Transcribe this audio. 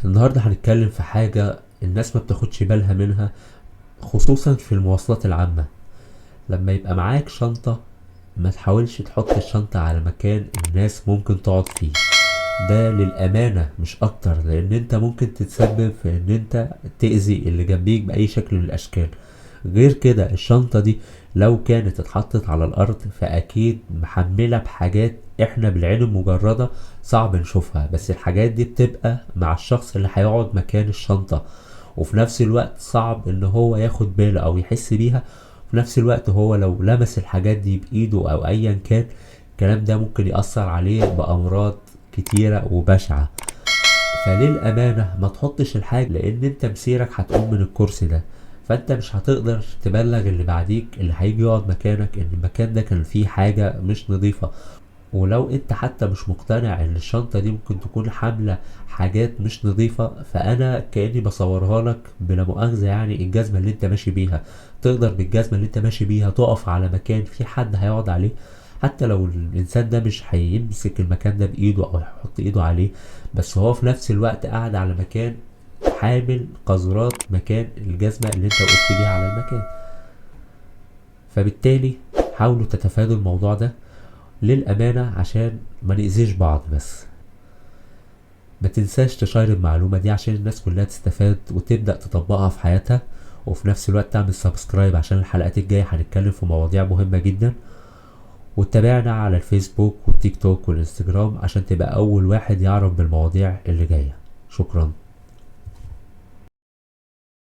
النهاردة هنتكلم في حاجة الناس ما بتاخدش بالها منها، خصوصا في المواصلات العامة. لما يبقى معاك شنطة ما تحاولش تحط الشنطة على مكان الناس ممكن تقعد فيه، ده للأمانة مش أكتر، لأن أنت ممكن تتسبب في أن أنت تأذي اللي جنبيك بأي شكل من الأشكال. غير كده الشنطة دي لو كانت اتحطت على الأرض فأكيد محملة بحاجات احنا بالعين المجردة صعب نشوفها، بس الحاجات دي بتبقى مع الشخص اللي هيقعد مكان الشنطة، وفي نفس الوقت صعب ان هو ياخد باله او يحس بيها. في نفس الوقت هو لو لمس الحاجات دي بإيده او ايا كان الكلام ده ممكن يأثر عليه بأمراض كتيرة وبشعة. فللأمانة ما تحطش الحاجة، لأن انت مسيرك هتقوم من الكرسي ده، فانت مش هتقدر تبلغ اللي بعديك اللي هيجي يقعد مكانك ان المكان ده كان فيه حاجة مش نظيفة. ولو انت حتى مش مقتنع ان الشنطة دي ممكن تكون حاملة حاجات مش نظيفة، فانا كأني بصورها لك بلا مؤاخذة، الجزمة اللي انت ماشي بيها تقدر بالجزمة اللي انت ماشي بيها تقف على مكان في حد هيقعد عليه، حتى لو الانسان ده مش هيمسك المكان ده بايده او هيحط ايده عليه، بس هو في نفس الوقت قاعد على مكان حامل قاذورات مكان الجزمة اللي انت وقفت بيها على المكان. فبالتالي حاولوا تتفادوا الموضوع ده للأمانة عشان ما نأذيش بعض. بس ما تنساش تشير المعلومة دي عشان الناس كلها تستفاد وتبدأ تطبقها في حياتها، وفي نفس الوقت تعمل subscribe عشان الحلقات الجاية هنتكلم في مواضيع مهمة جدا. وتابعنا على الفيسبوك والتيك توك والإنستجرام عشان تبقى أول واحد يعرف بالمواضيع اللي جاية. شكرا.